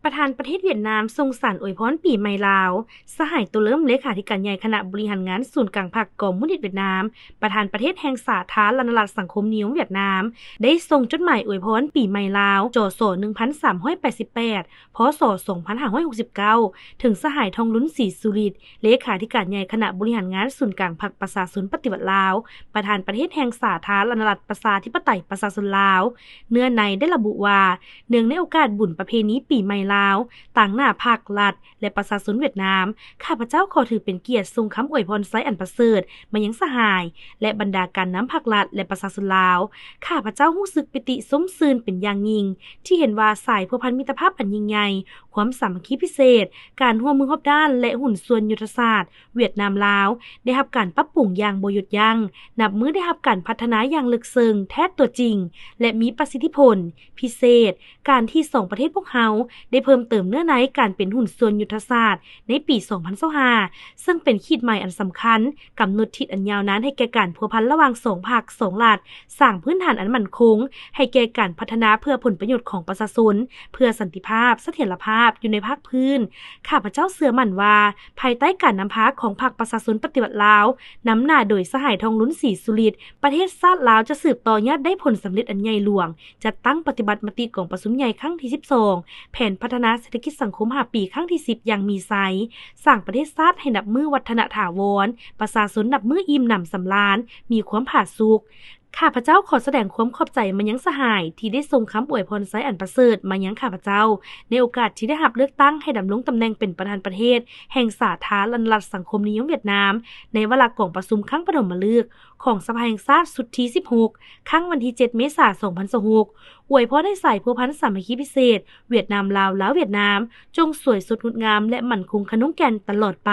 ປະທານປະເທດຫວຽດນາມສົ່ງສານອວຍພອນປີໃໝ່ລາວ. ສະຫາຍ ໂຕເລີມ ເລຂາທິການໃຫຍ່ຄະນະບໍລິຫານງານສູນກາງພັກກອມມູນິດຫວຽດນາມ, ປະທານປະເທດແຫ່ງສາທາລະນະລັດສັງຄົມນິຍົມຫວຽດນາມ ໄດ້ສົ່ງຈົດໝາຍອວຍພອນປີໃໝ່ລາວ ຈສ ໜຶ່ງພັນສາມຮ້ອຍແປດສິບແປດ ພສ ສອງພັນຫ້າຮ້ອຍຫົກສິບເກົ້າ ເຖິງສະຫາຍ ທອງລຸນ ສີສຸລິດ ເລຂາທິການໃຫຍ່ຄະນະບໍລິຫານງານສູນກາງພັກປະຊາຊົນປະຕິວັດລາວ, ປະທານປະເທດແຫ່ງສາທາລະນະລັດປະຊາທິປະໄຕປະຊາຊົນລາວ. ເນື້ອໃນໄດ້ລະບຸວ່າ ເນື່ອງໃນໂອກາດບຸນປະເພນີປີໃໝ່ລາວ, ຕາງໜ້າພັກ, ລັດ ແລະ ປະຊາຊົນຫວຽດນາມ, ຂ້າພະເຈົ້າຂໍຖືເປັນກຽດສົ່ງຄຳອວຍພອນໄຊອັນປະເສີດມາຍັງສະຫາຍ ແລະ ບັນດາການນຳພັກລັດ ແລະ ປະຊາຊົນລາວ. ຂ້າພະເຈົ້າຮູ້ສຶກປີຕິຊົມຊື່ນເປັນຢ່າງຍິ່ງ ທີ່ເຫັນວ່າສາຍພົວພັນມິດຕະພາບອັນຍິ່ງໃຫຍ່, ຄວາມສາມັກຄີພິເສດ, ການຮ່ວມມືຮອບດ້ານ ແລະ ຫຸ້ນສ່ວນຍຸດທະສາດຫວຽດນາມ-ລາວ ໄດ້ຮັບການປັບປຸງຢ່າງບໍ່ຢຸດຢັ້ງ, ນັບມື້ໄດ້ຮັບການພັດທະນາຢ່າງເລິກເຊິ່ງ, ແທດຕົວຈິງ ແລະ ມີປະສິດທິຜົນ. ພິເສດ, ການທີ່ສອງປະເທດພວກເຮົາໄດ້ເພີ່ມເຕີມເນື້ອໃນການເປັນຫຸ້ນສ່ວນຍຸດທະສາດໃນປີສອງພັນຊາວຫ້າ ເຊິ່ງເປັນຂີດໝາຍອັນສຳຄັນ, ກຳນົດທິດອັນຍາວນານໃຫ້ແກ່ການພົວພັນລະຫວ່າງສອງພັກ, ສອງລັດ, ສ້າງພື້ນຖານອັນໝັ້ນຄົງໃຫ້ແກ່ການພັດທະນາເພື່ອຜົນປະໂຫຍດຂອງປະຊາຊົນ, ເພື່ອສັນຕິພາບ, ສະຖຽນລະພາບຢູ່ໃນພາກພື້ນ. ຂ້າພະເຈົ້າເຊື່ອໝັ້ນວ່າ ພາຍໃຕ້ການນຳພາຂອງພັກປະຊາຊົນປະຕິວັດລາວ, ນຳໜ້າໂດຍສະຫາຍ ທອງລຸນ ສີສຸລິດ, ປະເທດຊາດລາວຈະສືບຕໍ່ຍາດໄດ້ຜົນສຳເລັດອັນໃຫຍ່ຫຼວງ, ຈັດຕັ້ງປະຕິບັດມະຕິກອງປະຊຸມໃຫຍ່ຄັ້ງທີສິບສອງ, ແຜນພັດທະນາເສດຖະກິດສັງຄົມຫ້າປີຄັ້ງທີສິບຢ່າງມີໄຊ, ສ້າງປະເທດຊາດໃຫ້ນັບມື້ວັດທະນະຖາວອນ, ປະຊາຊົນນັບມື້ອີ່ມໜຳສຳລານ, ມີຄວາມຜາສຸກ. ຂ້າພະເຈົ້າຂໍສະແດງຄວາມຂອບໃຈມາຍັງສະຫາຍທີ່ໄດ້ສົ່ງຄຳອວຍພອນໄຊອັນປະເສີດມາຍັງຂ້າພະເຈົ້າ ໃນໂອກາດທີ່ໄດ້ຮັບເລືອກຕັ້ງໃຫ້ດຳລົງຕຳແໜ່ງເປັນປະທານປະເທດແຫ່ງສາທາລະນະລັດສັງຄົມນິຍົມຫວຽດນາມ ໃນວາລະກອງປະຊຸມຄັ້ງປະຖົມມະລຶກ ຂອງສະພາແຫ່ງຊາດຊຸດທີສິບຫົກ ຄັ້ງວັນທີເຈັດ ເມສາ ສອງພັນຊາວຫົກ ອວຍພອນໃຫ້ສາຍພົວພັນສາມັກຄີພິເສດຫວຽດນາມ-ລາວ, ລາວ-ຫວຽດນາມ ຈົ່ງສວຍສົດງົດງາມ ແລະ ໝັ້ນຄົງຂະໜົງແກ່ນຕະຫຼອດໄປ.